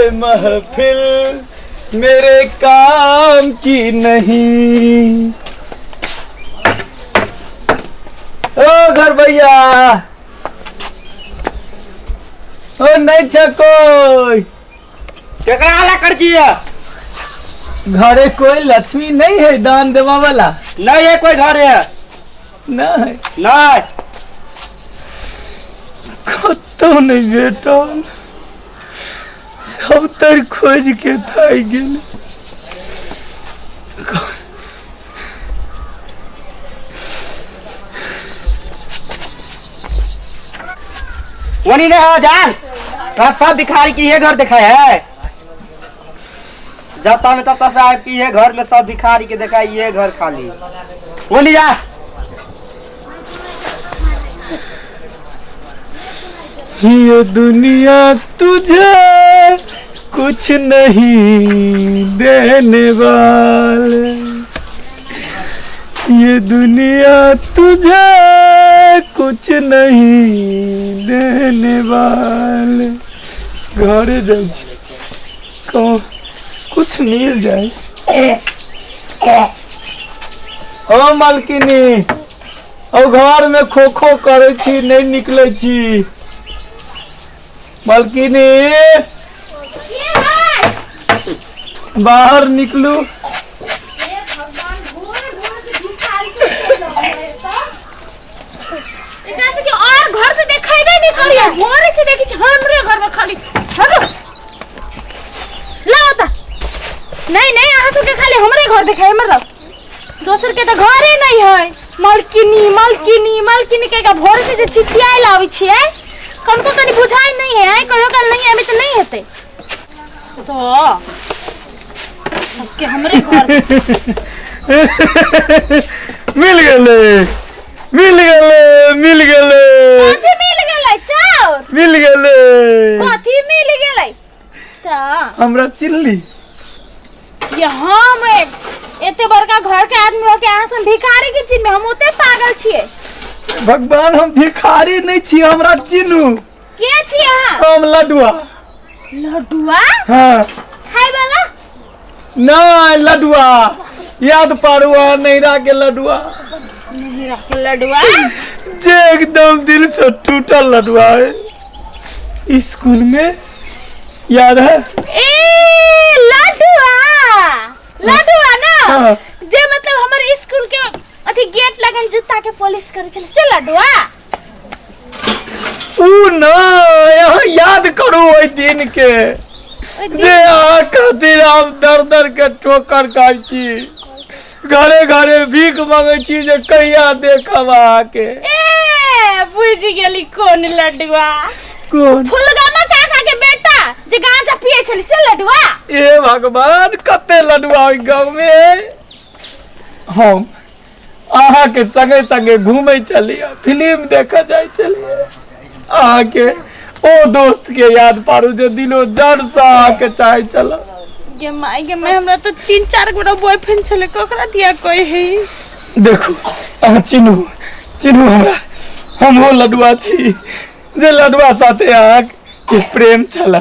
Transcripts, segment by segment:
ये महफिल मेरे काम की नहीं। ओ घर भैया, ओ नहीं छ कोई। केकरा हल्ला कर छियै? घरे कोई लक्ष्मी नहीं है दान देवा वाला? नहीं है कोई घरे। नहीं। नहीं। कतौ नहीं भेटल, सब तर खोज के थाकि गेल। वनी ने हो जान तो सब भिखारी की ये घर देखा है। जब में तब साहब की ये घर में सब भिखारी के देखा, ये घर खाली। वनी जा। ये दुनिया तुझे कुछ नहीं देने वाले, ये दुनिया तुझे कुछ नहीं देने वाले। घरे जाइ छी, कहूँ कुछ मिल जाए। ओ मालकिनी, ओ घर में खो खो करै छी, नहीं निकलै छी। मालकिनी, बाहर निकलू। एकरा सबके और घर पे देखेबे नहीं करिए, भोरे से देखै छी हमरे घर में खाली। हगो लाओ त। नहीं नहीं, अहाँ सबके खाली हमरे घर देखाय, मतलब दोसर के तऽ घरे नहीं है। मालकिनी मालकिनी मालकिनी के का भोरे से जे चिचियाय लाबै छियै, कनको कनी बुझाइ नहीं है। कहियो काल नहीं आबे तऽ नहीं हेतै। तो सबके हमरे घर मिल गेलै, मिल गेलै, मिल गेलै। कथी मिल गेलै? चाउर मिल गेलै। कथी मिल गेलै? तऽ हमरा चिल्ली ये हम एते बड़का घर के आदमी हो के अहाँ सब भिखारी के चिन्ह, हम ओते पागल छियै। भगवान, हम भिखारी नहीं छी, हमरा चिन्हू। के छी अहाँ? हम लडुआ। लडुआ? हाँ। खाय वाला? नहीं, लडुआ याद पारुआ, नैरा के लडुआ। नैरा के लडुआ जे एकदम दिल से टूटल लडुआ है स्कूल में, याद है? ए लडुआ, लडुआ ना। हाँ। जे मतलब हमर स्कूल के अथी गेट लगन जूता के पॉलिश करे छले से लडुआ? ऊ न, यहाँ याद करू ओहि दिन के जे अहाँ खातिर हम दर दर के ठोकर खाइ छी, घरे घरे भीख मांगै छी जे कहिया देखब अहाँके। ए बुझि गेली कोन लडुआ। कोन? फुलगामा काका के बेटा जे गांजा पिए छली से लडुआ। ए भगवान, कते लडुआ ओहि गाँव में है। हम अहाँके संगे संगे घूमै छलियै, फिल्म देखऽ जाइ छलियै। अहाँके ओ दोस्त के याद पारू जे दिलो जान से अहाँके चाहै छल। गे माय गे माय, हमरा तो 3-4 गोटा बॉयफ्रेंड छले, ककरा दिया कोई है? देखू, अहाँ चिन्हू, चिन्हू हमरा, हम ओ लडुआ छी जे लडुआ साथे अहाँके प्रेम छल,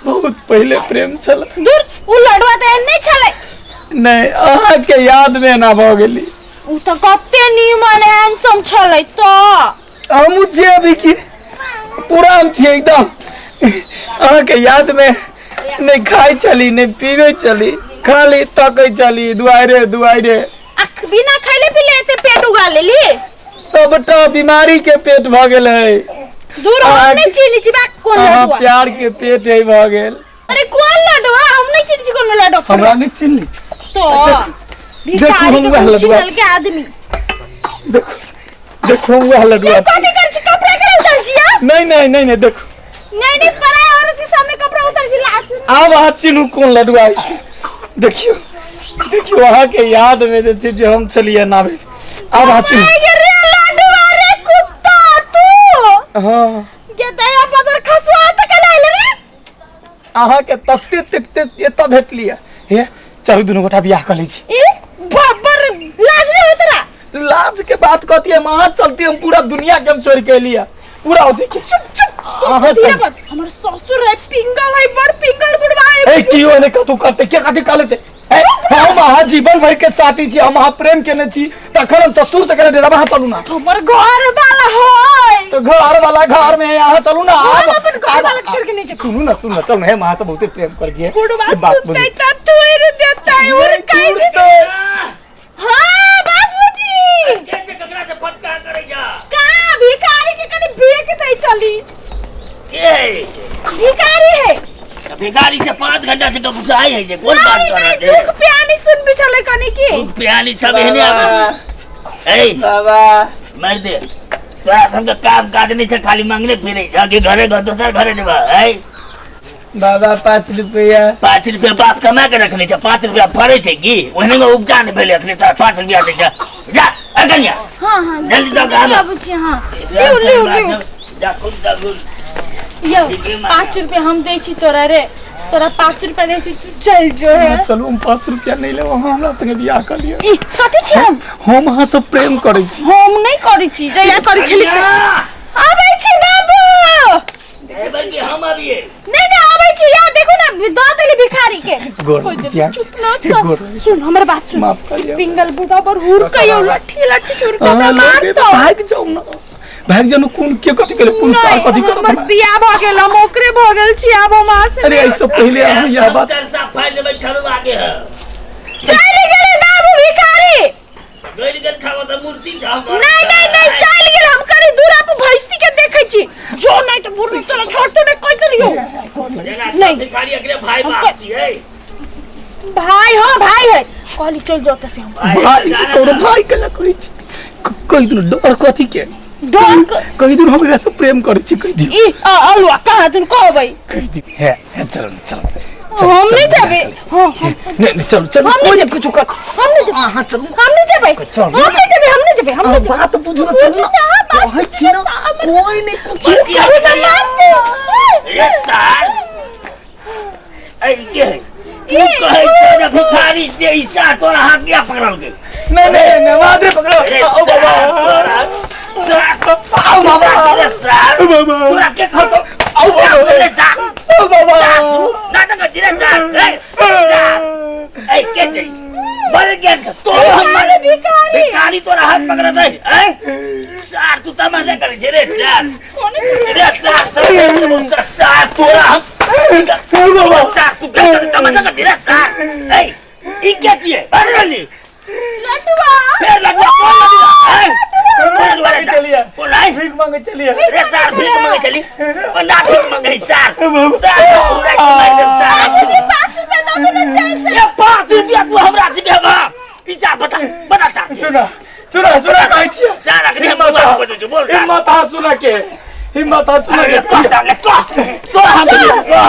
बहुत पहिले प्रेम छल। दूर, उ लडुआ तऽ एहन नहि छलै। नहि, अहाँके याद मे एना भऽ गेली। उ तऽ कते नीमन हैंडसम छलै। तऽ हमहूँ छियै अभी की पुरान छियै एकदम। अहाँके याद मे नहि खाइ छली, नहि पीबै छली, खाली तकै छली दुआरे दुआरे। आ बिना खैले पीले एते पेट उगा लेली? सबटा बीमारी के पेट भऽ गेल है। दूर, हम नहीं चिन्है छी बा कोन अहाँ लडुआ। प्यार के पेट है भऽ गेल। अरे कोन लडुआ, हम नहीं चिन्है छी कोनो लडुआ। हमरा नहीं चिन्हली? तो भिखारी हम के वएह लडुआ चिन्हल के आदमी। देखो देखो, हम वएह लडुआ। कथी कर छी? कपड़ा के उतर छी? हाँ? नहीं नहीं नहीं नहीं, देखो। नहीं नहीं, पराया औरत के सामने कपड़ा उतर छी, लाज। आब अहाँ चिन्हू कोन लडुआ अछि। देखियौ देखियौ, अहाँके याद मे जे छै जे हम छलियै नावे, आब अहाँ चिन्हू। ये रे लडुआ रे कुत्ता तू। हाँ। गे दया पदर खसुआ त कलाइल रे। अहाँके तकते तकते एतऽ भेटलियै। हे चलू, दुनू गोटा बियाह कऽ लै छी। ई बब्बर लाज नहीं होत रा? लाज के बात कहती हम, अहाँ चलती हम पूरा दुनिया के हम छोड़ के एलियै पूरा अथी के। चुप चुप, अहाँ धीरे चल। बात। हमर ससुर है पिंगल है, बड़ पिंगल बुढ़वा। ए कियो ने कतौ करते के कथी कह लेते? ए, हम अहाँ जीवन भर के साथी छी, हम अहाँ प्रेम केने छी, तखन हम ससुर से केने डेराबा। अहाँ चलू ना। हमर घर वाला है। तो घर वाला घर में है, अहाँ चलू ना। हम आब अपन घर वाला के छोड़ के नहीं जेबै। सुनू ना, सुनू ना, चलू ना। हे, अहाँ से बहुते प्रेम कर छियै। बुढ़वा ई बात सुनतै बुझू। त तोड़ि देतै और नहीं, कहि। तुरते। हाँ बाबूजी। के छै, ककरा से फटका करैया? कहाँ भिखारी के कनि बेच दै चली। के है? भिखारी है। भिखारी से 5 घंटा से गुस्साई है जे कोन बात नहीं कर नहीं रहल छै? दुख प्यानी सुन बिछले कनि की। दुख प्यानी सब एहने आबै। ए बाबा, मार दे तोरा सबके काम काज नहीं छै, खाली मांगने फिरे छै कि घरे घर दोसर घरे जेबा। ए बाबा, 5 रुपया। 5 रुपया बाप कमा के रखने छै, 5 रुपया फड़े छै की? ओहने में उपजा नहीं भेलै अखने तोरा 5 रुपया दै छै। जा अगनिया। हाँ हाँ, जल्दी दऽ आबऽ। आबै छी। हाँ, लिउ लिउ लिउ। जा खुद जा खुद। यौ, 5 रुपया हम दै छी तोरा रे, तोरा 5 रुपया दै छी, तू चल जो है। चलू, हम 5 रुपया नहीं लेब, अहाँ हमरा संगे बियाह कर लिअ। ई कथी छी हम? हम अहाँ से प्रेम करै छी। हम नहीं करै छी, जहिया करै छली। आबै छी बाबू। एबै कि हम अबियै? नहीं नहीं, आबै छी। या देखो ना, दऽ देली भिखारी के। गोर कोई दे- जिया। चुप ना सब। गोर। सुन, हमर बात सुन। माफ कर लिअ। पिंगल बुढ़ा पर हुर कहियो लट्ठी लट्ठी सुर के अहाँ मार लोग तो भागि जाउ ना, भागि जाउ ना। कोन के कथी केले, कोन साल कथी करत हमर हमरा? बियाह भऽ गेल, हम ओकरे भऽ गेल छी, आब हम अहाँ से अरे, एहिसँ पहिले अहाँ यह बात चरसा फाड़ि देबै छरुआ के। चलि गेलै बाबू भिखारी। गड़ि गेल छौ तऽ मूर्ति छौ। नहीं नहीं नहीं, चलि गेल। हम कनी दूरा पर भैंसी के देखै छी, जो नहीं तो बुढ़ साला छोड़तो नहीं, कहि देलियो। जेना नहीं। सब भिखारी एकरे भाई बाप छियै। भाई, हाँ भाई है, कहली चल जाओ से हम भाई करो, भाई केला करै छी? कहि दियौ, डर कथी के? डर कहि दियौ, हम एकरा से प्रेम करै छी, कहि दियौ। ई अलुआ कहाँ जुन कहबै? कहि दियौ। हे हे, चलो ना, चलो चलो। हम नहीं चलो, जेबै। हाँ हम नहीं नहीं, चलो चलो। हम कोई नहीं नहीं कुछ कर। हम नहीं जेबै। अहाँ चलू। हम नहीं जेबै। चलू। हम नहीं जेबै, हम नहीं जेबै, हम नहीं अहाँ जेबै। बात बुझू ना, चलू ना। बुझू ना, बात कहै छी ना, कोई नहीं कुछ। बतिया रे सार, ऐ के है? तू कहै छै जे भिखारी जे ई सार तोरा हाथ किया पकड़ल गेल? नहीं नहीं नहीं, मादरे पकड़ो। रे आओ बाबा। सार, तोरा सार आओ बाबा। रे सार, बाबा। तोरा के कहतो? आओ बाबा। रे सार। आओ बाबा। सार, तू नाटक कर रे सार। ए सार, ऐ के छै? बड़ ज्ञान छै तोरा हम भिखारी। भिखारी तोरा हाथ पकड़त है? ऐ सार, तू तमाशा करै छै रे सार। रे सार, चल सार, तोरा हम बाबा। सार, तू तमाशा कर रे सार। ऐ, ई के छियै? बड़ लटुआ। फेर लडुआ? कोन लडुआ? ऐ, कोन लडुआ रे? चलिए। कोन आइ भीख मांगे चलिए। रे सार, भीख मांगे चली ओ ना, भीख मांगे सार? सार, पूरा के मारि देब सार। बाबूजी, 5 रुपया दऽ दे ना, चल ये 5 रुपया तू हमरा सिखेबा? ई सार, बता बता सार। सुना सुना सुना, कहै छियै। सार, अखने हम बात कर दै बोल सार। हिम्मत आ सुना के, हिम्मत आ सुना अरे के। तो सार ले तो तो हम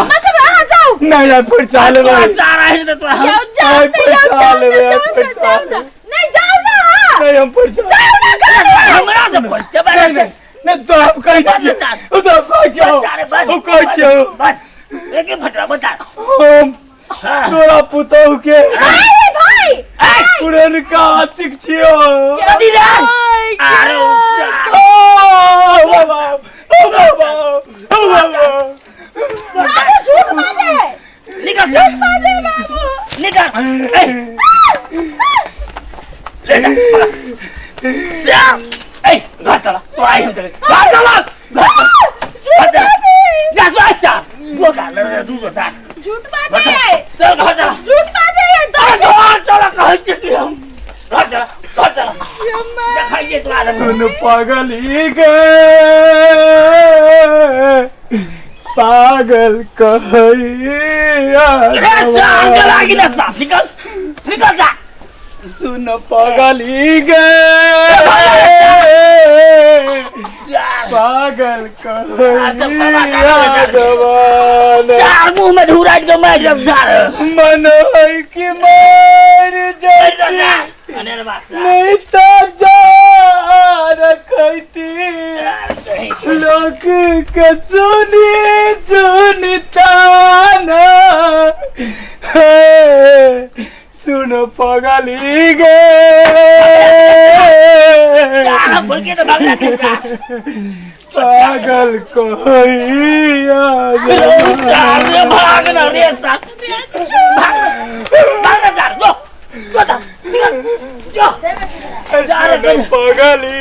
मतलब अहाँ जाउ। नहीं यार, पैसा तोरा लेबै। सार आहि त तोरा हम जाउ जाउ आइ ना, पैसा जाउ, जाउ ना, लेबै, आइ जाउ ना, पैसा जाउ ना। लेबै। नहीं जाउ ना, हाँ। नहीं, हम पैसा जाउ ना कहलियै। हमरा से पैसा नहीं नहीं नहीं, तो हम कहै छियै, ओ तो हम कहै छियै, हम कहै छियै। बस एक फटरा बता। हम तोरा पुतहु के भाई भाई ऐ पुरनका आशिक छियौ। कथी रे? अरे ओ सार। ओ बाबा, ओ बाबा, ओ बाबा। बाबू झूठ बाजे है। निकल। बाजे बाबू। निकल, ए ले जा पकड़। श्याम, ए घर चला तो आई हम चले, घर चला, घर चला, घर चला। जा तू अच्छा दो साल दू साल। झूठ बाजे है। चल घर चला। झूठ बाजे है। अरे घर चला कहै छी कि हम, घर चला, घर चला। देखाइए तोरा आदमी। सुन पगली गे, पागल कहैया। रे सार, चला कि ना साफ निकल, निकल जा। सुन पगली गे, पागल कहैया जवान। सार, मुंह में धुराइ के मारि देब सार। मन है कि मर जाती, अनेर बात सार। नहीं तो जा रखती लोग के सुनी सुनता ना हे, सुन पगली गे। सार, हम बोल के तो भाग जाते सार। पागल कोई सार रे, भाग ना रे रे सार भाग भाग रे सार जो जो जा निकल, जो जा रे पगली।